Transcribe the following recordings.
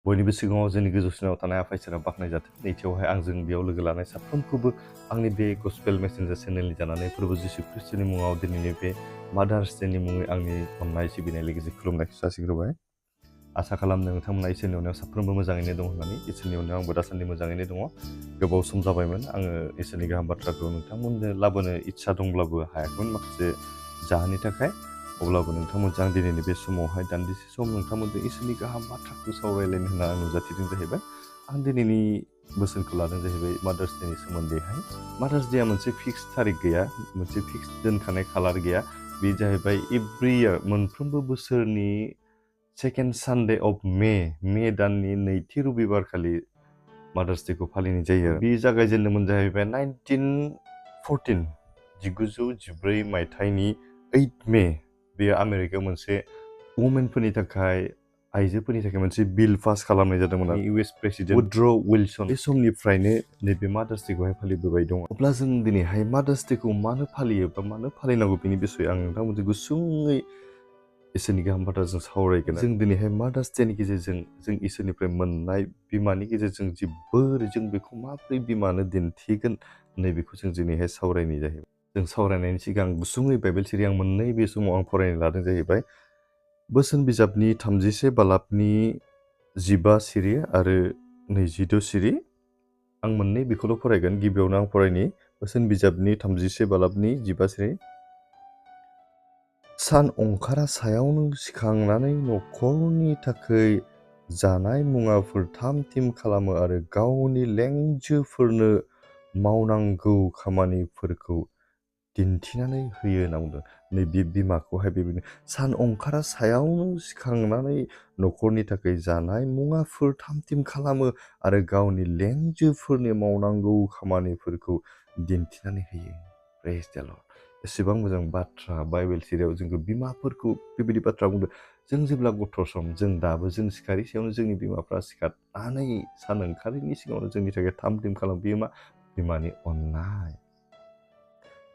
बयनिबो सिगाङाव जोंनि गोजौसिनाव थानाय आफा इसोरा बाख्नाय जाथों। नैथियावहाय आंजों बेयाव लोगो लानाय साफ्रोमखौबो आंनि बे गस्पेल मेसेन्जार चेनेलनि जानानै फोरबो जिसु ख्रिस्टनि मुङाव दिनैनि बे मादार्स डेनि मुङै आंनि अननाय सिबिनाय लोगोसे खुलुमनायखौ जासिग्रोबाय। आसा खालामदों नोंथांमोना इसोरनि अननायाव साफ्रोमबो मोजाङैनो दं होननानै। इसोरनि अननायाव आंबो दासान्दि मोजाङैनो दङ। गोबाव सम जाबायमोन आङो इसोरनि गाहाम बाथ्राखौ नोंथांमोननो लाबोनो इच्छा दंब्लाबो हायाखैमोन माखासे जाहोननि थाखाय। अब्लाबो नोंथांमोनजों आं दिनैनि बे समावहाय दान्दिसे सम नोंथांमोनजों इसोरनि गाहाम बाथ्राखौ सावरायलायनो होनना आं नुजाथिदों जाहैबाय। आं दिनैनि बोसोनखौ लादों जाहैबाय मादार्स डेनि सोमोन्दैहाय। मादार्स डेआ मोनसे फिक्स थारिख गैया, मोनसे फिक्स दोनखानाय खालार गैया। बे जाहैबाय एभ्रि इयार मोनफ्रोमबो बोसोरनि सेकेन्ड सानडे अफ मे दाननि नैथि रबिबारखालि मादार्स डेखौ फालिनाय जायो। बे जागायजेनदोंमोन जाहैबाय 1914 मायथाइनि 8 मे। बेयो आमेरिकायाव मोनसे वुमेनफोरनि थाखाय आइजोफोरनि थाखाय मोनसे बिल पास खालामनाय जादोंमोन आरो इउ एस प्रेसिडेन्ट वुड्र' विल्सन बे समनिफ्रायनो नैबे मादार्स डेखौहाय फालिबोबाय दङ। अब्ला जों दिनैहाय मादार्स डेखौ मानो फालियो बा मानो फालिनांगौ बेनि बिसय आं नोंथांमोनजों गुसुङै इसोरनि गाहाम बाथ्राजों सावरायगोन। जों दिनैहाय मादार्स डेनि गेजेरजों जों इसोरनिफ्राय मोननाय बिमानि गेजेरजों जि बोर जों बेखौ माबोरै बिमानो दिन्थिगोन नैबेखौ जों दिनैहाय सावरायनाय जाहैबाय। जों सावरायनायनि सिगां गुसुङै बाइबेल सिरि आं मोननै बे समाव आं फरायनो लादों जाहैबाय बोसोन बिजाबनि 31 बालाबनि 15 सिरि आरो 22 सिरि। आं मोननै बेखौल' फरायगोन। गिबियावनो आं फरायनि बोसोन बिजाबनि 31 बालाबनि 15 सिरि। सान ongkara sayaonw सिखांनानै न'खरनि थाखाय जानाय मुंगाफोर थाम-थिम खालामो आरो गावनि lengjwफोरनो मावनांगौ खामानिफोरखौ dintinanwi होयो होनना बुंदों। नैबे बिमाखौहाय बेबायदिनो सान ongkara sayaonw सिखांनानै न'खरनि थाखाय जानाय मुंगाफोर थाम-थिम खालामो आरो गावनि lengjwफोरनि मावनांगौ खामानिफोरखौ dintinanwi होयो। प्रेज द लर्ड। एसेबां मोजां बाथ्रा बाइबेल सिरियाव जोंखौ बिमाफोरखौ बेबायदि बाथ्रा बुंदों। जों जेब्ला गथ' सम जों दाबो जों सिखारि सायावनो जोंनि बिमाफ्रा सिखारनानै सान ओंखारैनि सिगाङावनो जोंनि थाखाय थाम-थिम खालामो। बियो मा? बिमानि अननाय।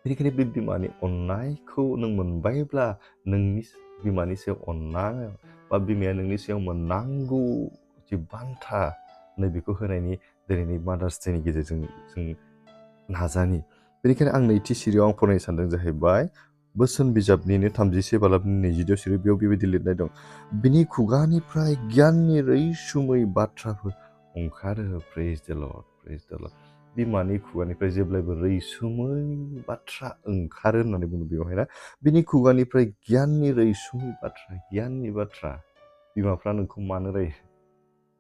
बेनिखायनो बे बिमानि अननायखौ नों मोनबायब्ला नोंनि बिमानि सायाव अननाय बा बिमाया नोंनि सायाव मोननांगौ जि बान्था नैबेखौ होनायनि दिनैनि मादार्स डेनि गेजेरजों जों नाजानि। बेनिखायनो आं नैथि सिरियाव आं फरायनो सानदों जाहैबाय बोसोन बिजाबनिनो 31 बालाबनि 22 सिरि। बेयाव बेबायदि लिरनाय दं। बिनि खुगानिफ्राय गियाननि रुइसुमै बाथ्राफोर ओंखारो। प्रेज द लर्ड, प्रेज द लर्ड। बिमानि खुगानिफ्राय जेब्लायबो रैसुमै बाथ्रा ओंखारो होननानै बुङो बेवहाय ना। बिनि खुगानिफ्राय गियाननि रैसुमै बाथ्रा, गियाननि बाथ्रा। बिमाफ्रा नोंखौ मानो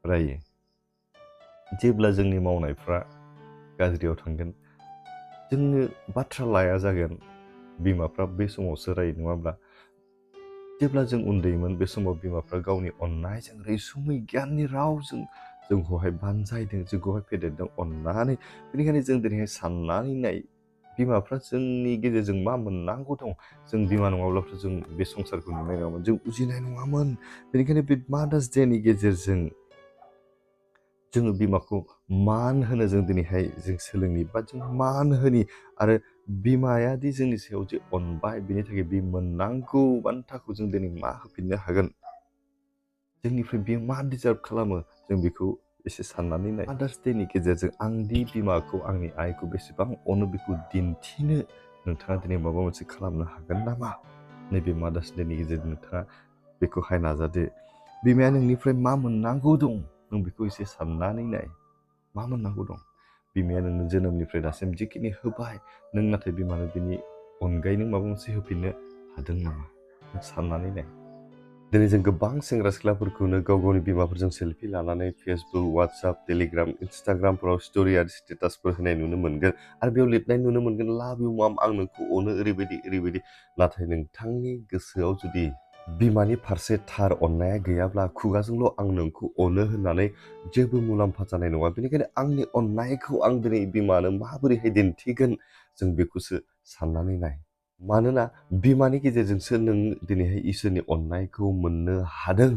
रायो? जेब्ला जोंनि मावनायफ्रा गाज्रियाव थांगोन, जोंनो बाथ्रा लाया जागोन। बिमाफ्रा बे समावसो रायो नङा होमब्ला? जेब्ला जों उन्दैमोन बे समाव बिमाफ्रा गावनि अननायजों रैसुमै गियाननि रावजों जोंखौहाय बानजायदों, जोंखौहाय फेदेरदों अननानै। बेनिखायनो जों दिनैहाय साननानै नाय बिमाफ्रा जोंनि गेजेरजों मा मोननांगौ दं। जों बिमा नङाब्लाथ' जों बे संसारखौ नुनाय नङामोन, जों उजिनाय नङामोन। बेनिखायनो बे मादार्स डेनि गेजेरजों जोङो बिमाखौ मान होनो जों दिनैहाय जों सोलोंनि बा जों मान होनि आरो बिमाया दि जोंनि सायाव जे अनबाय बेनि थाखाय बे मोननांगौ बान्थाखौ जों दिनै मा होफिननो हागोन? जोंनिफ्राय बियो मा डिजार्भ खालामो जों बेखौ एसे साननानै नाय। मादार्स डेनि गेजेरजों आंदि बिमाखौ आंनि आइखौ बेसेबां अनो बेखौ दिन्थिनो नोंथाङा दिनै माबा मोनसे खालामनो हागोन नामा? नैबे मादार्स डेनि गेजेरजों नोंथाङा बेखौहाय नाजादो। बिमाया नोंनिफ्राय मा मोननांगौ दं नों बेखौ एसे साननानै नाय। मा मोननांगौ दं? बिमाया नोंनो जोनोमनिफ्राय दासिम जिखिनि होबाय, नों नाथाय बिमानो बिनि अनगायै नों माबा मोनसे होफिननो हादों नामा? नों साननानै नाय। दिनै जों गोबां सेंग्रा सिख्लाफोरखौनो गाव गावनि बिमाफोरजों सेल्फि लानानै फेसबुक, वाट्सएप, टेलिग्राम, इन्स्टाग्रामफोराव स्ट'रि आरो स्टेटासफोर होनाय नुनो मोनगोन आरो बेयाव लिरनाय नुनो मोनगोन लाभ इउ माम, आं नोंखौ अनो ओरैबायदि। नाथाय नोंथांनि गोसोआव जुदि बिमानि फारसे थार अननाया गैयाब्ला खुगाजोंल' आं नोंखौ अनो होननानै जेबो मुलाम्फा जानाय नङा। बेनिखायनो आंनि अननायखौ आं दिनै बिमानो माबोरैहाय दिन्थिगोन जों बेखौसो साननानै नाय। मानोना बिमानि गेजेरजोंसो नों दिनैहाय इसोरनि अननायखौ मोननो हादों।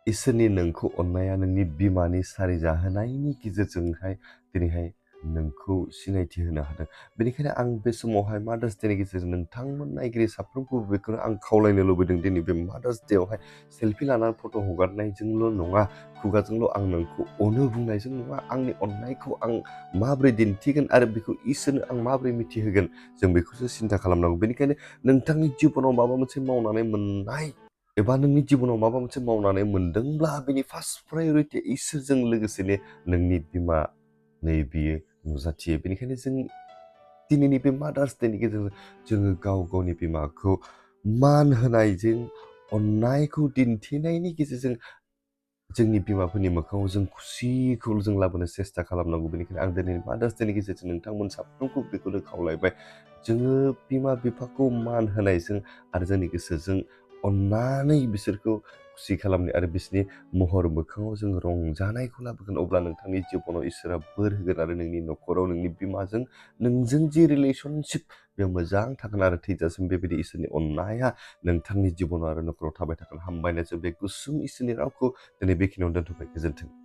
इसोरनि नोंखौ अननाया नोंनि बिमानि सारि जाहोनायनि गेजेरजोंहाय दिनैहाय नोंखौ सिनायथि होनो हादों। बेनिखायनो आं बे समावहाय मादार्स डेनि गेजेरजों नोंथांमोन नायगिरि साफ्रोमखौबो बेखौनो आं खावलायनो लुबैदों दिनै बे मादार्स डेआवहाय सेल्फि लानानै फट' हगारनायजोंल' नङा, खुगाजोंल' आं नोंखौ अनो बुंनायजों नङा, आंनि अननायखौ आं माबोरै दिन्थिगोन आरो बेखौ इसोरनो आं माबोरै मिथिहोगोन, जों बेखौसो सिन्था खालामनांगौ। बेनिखायनो नोंथांनि जिबनाव माबा मोनसे मावनानै मोननाय एबा नोंनि जिबनाव माबा मोनसे मावनानै मोनदोंब्ला बेनि फार्स्ट प्रायरिटि इसोरजों लोगोसेनो नोंनि बिमा नै बियो नुजाथियो। बेनिखायनो जों दिनैनि बे मादार्स डेनि गेजेरजों जोङो गाव गावनि बिमाखौ मान होनायजों अननायखौ दिन्थिनायनि गेजेरजों जोंनि बिमाफोरनि मोखाङाव जों खुसिखौ जों लाबोनो सेस्था खालामनांगौ। बेनिखायनो आं दिनै मादार्स डेनि गेजेरजों नोंथांमोन साफ्रोमखौ बेखौनो खावलायबाय, जोङो बिमा बिफाखौ मान होनायजों आरो जोंनि गोसोजों अननानै बिसोरखौ खुसि खालामनाय आरो बिसोरनि महर मोखाङाव जों रंजानायखौ लाबोगोन, अब्ला नोंथांनि जिबनाव इसोरा बोर होगोन आरो नोंनि न'खराव नोंनि बिमाजों नोंजों जि रिलेसनशिप बे मोजां थागोन आरो थैजासिम बेबायदि इसोरनि अननाया नोंथांनि जिबनाव आरो न'खराव थाबाय थागोन। हामबायनायजों बे गुसुं इसोरनि रावखौ दिनै बेखिनियावनो दोनथ'बाय। गोजोन्थों।